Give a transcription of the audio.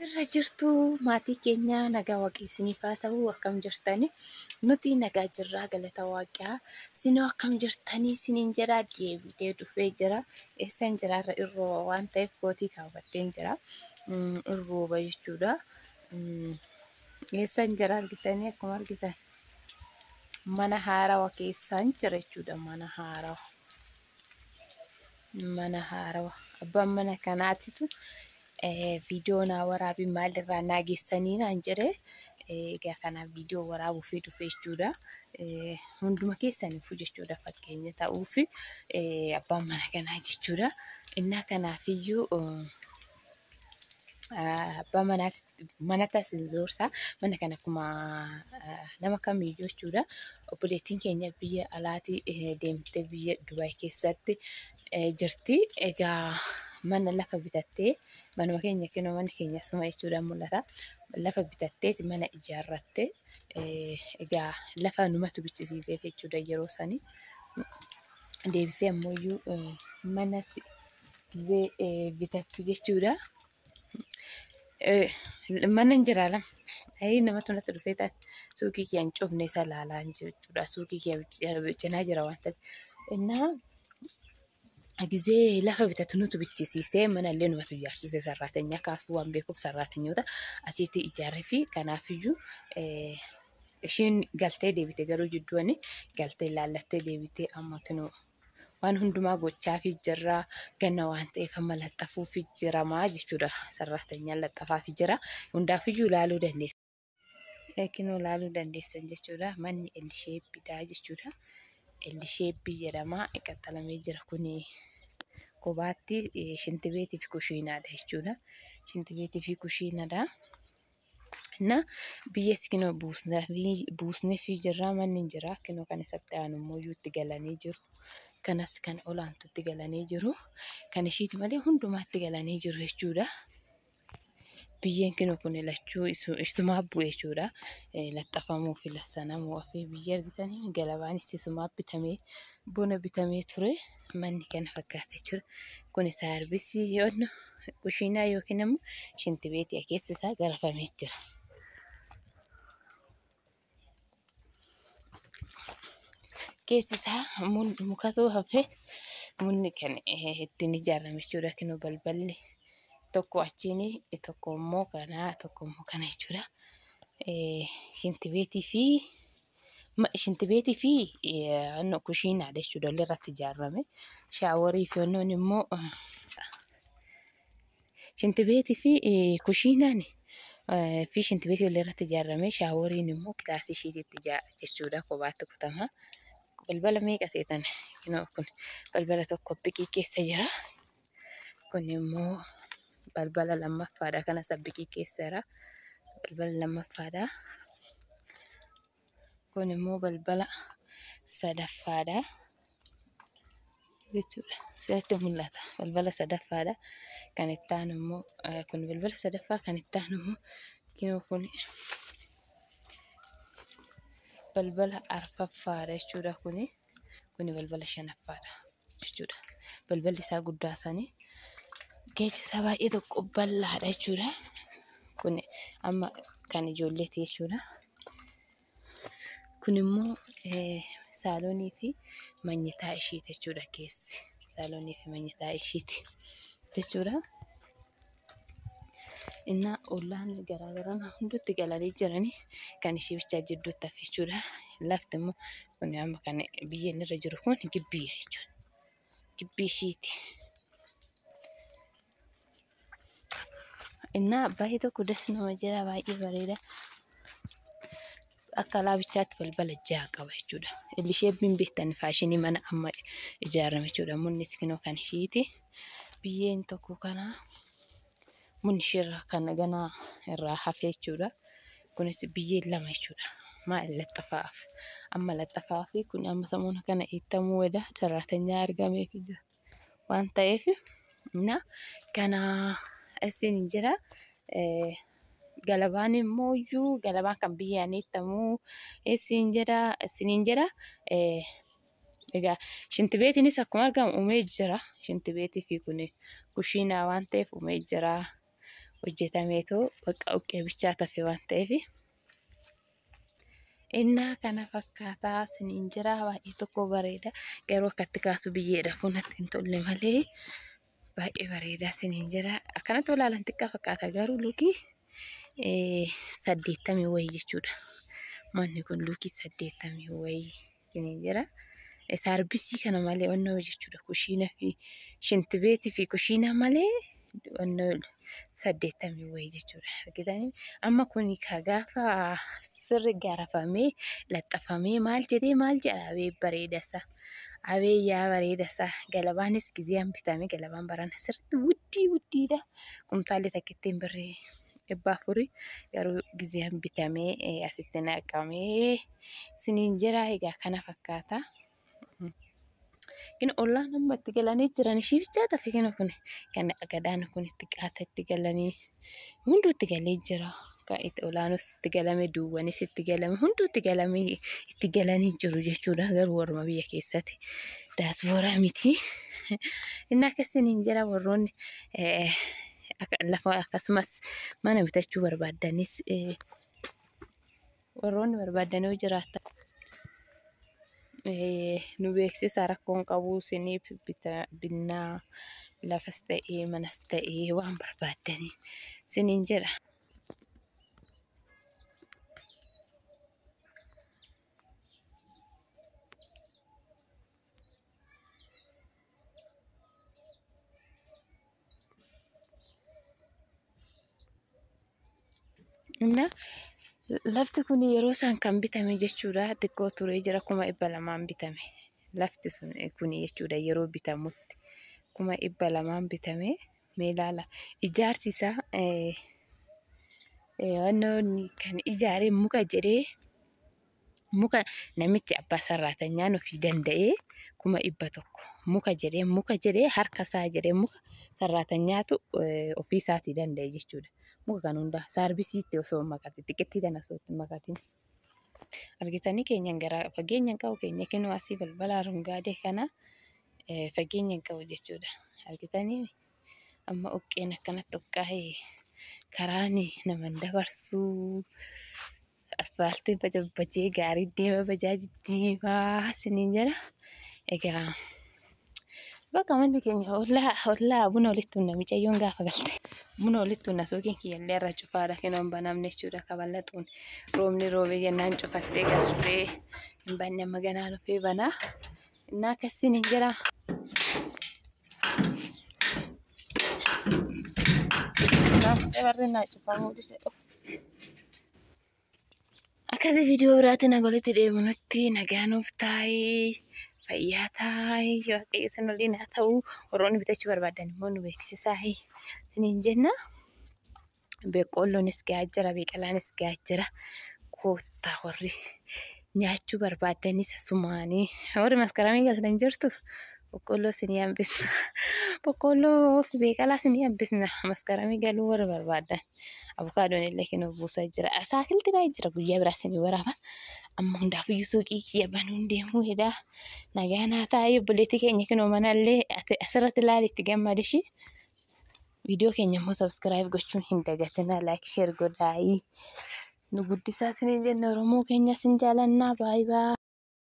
Irra jirtu maatii keenya, nagaa Waaqayyo isiniif haa ta'u. Akkam jirtani? Nuti nagaa jirraa, galata Waaqaa. Isinoo akkam jirtanii isiniin jedha. Deebi'ee dhufee jira. Eessan jira? Irra irrooba waan ta'eef kootii kaawwadheen jira. Irrooba jechuudha. Eessan jira argitanii? Akkuma argitan mana haarawa keessaan jira jechuudha. Mana haarawa. Mana haarawa. Abbaan mana kanaatitu viidiyoo naa waraabii, maalirraa naa geessanii naan jedhee, egaa kanaaf viidiyoo waraabuuf dhufe jechuudha. Hunduma keessaniifuu jechuudha, fakkeenya ta'uuf abbaan mana kanaa jechuudha. Innaa kanaafiyyuu abbaa manatti asin zoorsa. Mana kana akkuma nama kamiyyuu jechuudha. Obboleettiin keenya biyya alaatii deemtee biyya Dubaay keessatti jirti. Egaa mana lafa bitattee, manuma keenya kinoo, manni keenya asuma jechuudha mul'ata. Lafa bitatteeti mana ijaarratte. Egaa lafa numatu bichisiiseef jechuudha yeroo sanii. Deebisee ammoo mana bitattu jechuudha. Mana hin jira lama. Ayii, namatu natti dhufee ta'an suuqii kiyya hin cufne isa ilaalaa hin jiru jechuudha. Suuqii kiyya cinaa jira waan ta'eef. Innaa gizee lafa bitatu nutu bichisiisee, mana illee numatu ijaarsise, sarraatenyaa kaasuu waan beekuuf sarraatenyoota asitti ijaaree fi kanaafiyyuu ishiin galtee deebite, garuu jidduuwani galtee laallattee deebitee amma kinoo waan hundumaa gochaafii jirra. Ganna waan ta'eef amma laxxafuufi jiramaa jechuudha. Sarraatenyaan laxxafaafi jira. Hundaafiyyuu ilaaluu dandeessa. Kinoo ilaaluu dandeessan jechuudha. Manni L-shapeidha jechuudha. L-shape jedhama. Qaxxalamee jira kuni kophaatti shintibeetii fi kushiinaadha jechuudha. Shintibeetii fi kushiinaadha. Na biyyas kinoo buusneefii jirra, manni hin jira. Kinoo kan isatti aanu immoo itti galanii jiru. Kanas kan olaantutti galanii jiru. Kan ishiiti malee hundumaatti galanii jiru jechuudha. Biyyeen kinoo kun lachuu isumaa bu'e jechuudha. Laxxafamuu fi lassanamuu fi biyyee argitanii, galabaanis isumaa bitamee, bona bitamee ture. Manni kana fakkaata jechuudha. Kun saarbisii yoonnu kushiinaa yookiin immoo shintibeetii keessi isaa garafamee jira. Keessi isaa mukatu hafee munni kan ittiin ijaarame jechuudha. Kinoo balballi tokko achiin, tokko immoo kana, tokko immoo kana jechuudha. Shintibeetii fi kushiinaadha jechuudha. Walirratti ijaarame. Shaaworii fi onnoon immoo shintibeetii fi kushiinaan fi shintibeetii walirratti ijaarame. Shaaworiin immoo kilaasii ishiititti jechuudha. Kophaatti kutama. Balbala meeqa seetan? Kun balbala tokko biqii keessa jira. Kun immoo balbala lammaffaadha. Kanas abbiqii keessa jira. Balbala lammaffaadha. Kun immoo balbala sadaffaadha jechuudha. Asirratti mul'ata. Balbala sadaffaadha. Kan itti aanu immoo kun balbala sadaffaa, kan itti aanu immoo kun balbala arfaffaadha jechuudha kuni. Kuni balbala shanaffaadha jechuudha. Balballi isaa guddaa sanii keessi isaa baay'ee tokko bal'aadha jechuudha. Kun amma kan ijoolleeti jechuudha. Kun immoo saaloonii fi manyitaa ishiiti jechuudha keessi. Saaloonii fi manyitaa ishiiti jechuudha. Innaa ollaan garaagaraa hundutti galanii jiranii, kan ishee bichaa jidduutti hafe jechuudha. Lafti immoo kun amma kan biyyeen irra jiru kun gibbii jechuudha. Gibbii ishiiti. Innaa baay'ee tokko das nama jira, baay'ee bareeda. Akka alaa bichaatti balbala 6 qaba jechuudha. L-shapeiin beektan faashinii mana amma ijaarame jechuudha. Munnis kinoo kan ishiiti. Biyyeen tokko kana munni isheerraa kan ganaa irraa hafe jechuudha. Kunis biyyeen 2 jechuudha. Maal laxxafaaf amma laxxafaa fi kun amma samoona kana eettamuu wada saraatanyaa argameef jira waan ta'eef na kana isin jira. Galabaan immoo iyyuu galabaan kan biyyaan eettamuu isin jedha, isiniin jedha. Egaa shintibeetiinis akkuma argamu uumee jira. Shintibeetii fi kun kushiinaa waan ta'eef uumee jira. Hojjetameetoo bakka dhoqqee bichaa tafe waan ta'eef. Innaa kana fakkaataa siniin jira baay'ee tokko bareeda. Garuu akkatti kaasu biyyeedha fuunatti hin tolle malee baay'ee bareeda siniin jira. Akkanatti olaalan xiqqaa fakkaata garuu lukii 80 wayii jechuudha. Manni kun lukii 80 wayii siniin jira. Saarbisii kana malee onnoo jechuudha. Kushiina fi shintibeetii fi kushiina malee onnoo 80 wayii jechuudha. Argitanii amma kun ka gaafa sirri garafamee laxxafamee maal jedhee maal jedha abee bareedasa. Abee yaa bareedasa. Galabaanis gizee bitame galabaan barana sirriitti wuddii wuddiidha. Kumtaalli takkittiin birrii 400 garuu gizee bitamee asitti naqamee siniin jira. Egaa kana fakkaata. Kini ollaan amma itti galanii jiran ishii bichaa tafe kini kun kan gadaan kun itti qaata itti galanii hunduu itti galee jira. Kan itti olaanus itti galame duwwanis itti galame hunduu itti galame itti galanii jiru jechuudha. Garuu warruma biyya keessatti daasbooraa miti. Inni akkasiin hin jira warroonni lafa akkasumas mana bitachuu barbaadanis warroonni barbaadan yoo jiraatan nu beeksisa rakkoon qabu isiniif binnaa lafas ta'ee manas ta'ee waan barbaaddanii isiniin jedha. Inna lafti kun yeroo isaan kan bitame jechuudha. Xiqqoo turee jira 200,000 bitame. Lafti sun kun jechuudha yeroo bitamutti 200,000 bitame. Mee ilaala ijaarsi isaa wannoonni kan ijaare muka jedhee muka namichi abbaa sarraatanyaan ofii danda'ee 100,000 muka jedhee harka isaa jedhee muka sarraatanyaatu ofii isaatii danda'e jechuudha. Muka kan hundaa saarbisiitti osoo makate xiqqeettii tana osoo itti makatin. Argitanii keenyan gara fageenyan qabu keenya kennu asii balbala arungaadee kana fageenyan qabu jechuudha. Argitanii amma dhoqqeen akkanatti dhoqqaa'ee karaan nama dabarsuu asfaaltiin bajabbajee gaarii deema bajaajii deemaa siniin jedha. Egaa bakka manni keenya ollaa buna walitti hunna mucayyoon gaafa galte. Buna walitti hunna suuqiin kiyyallee irra cufaadha kinoon banamne jechuudha kaballaxuun roobni roobee jennaan cufattee galtee hin banne amma ganaa dhufee banaa. Innaa akkasiin hin jira. Barri naa cufamuu dide. Akkasii viidiyoo biraatiin walitti deebinutti nagaa nuuf taa'ee fayyaa taa'ee waaqayyo isin waliin haa ta'u warroonni bitachuu barbaadan immoo nu beeksisaa isiniin jenna. Beqqolloonis gahaa jira beeqilaanis gahaa jira koottaa warri nyaachuu barbaadanis asumaanii warri maskaramii galtan jirtu boqqolloo isinii hambisna. Boqqolloo fi beeqilaa isinii hambisna maskaramii galuu warri barbaadan. Avokaadoon illee kennuuf buusaa jira. Saakilti baay'ee jira guyyaa biraa isinii waraaba. Amma hundaafiyyuu suuqii kiyya banuun deemuu hedaa. Nagaa naa taa'ee obboleettii keenya kinoo manallee asirratti ilaali itti gammadishi. Viidiyoo keenya immoo sabskiraayib gochuun hin dagatinaa laayik sheer godhaayi. Nu guddisaa isiniin jenna Oromoo keenya isin jaalannaa baay'ee baay'ee.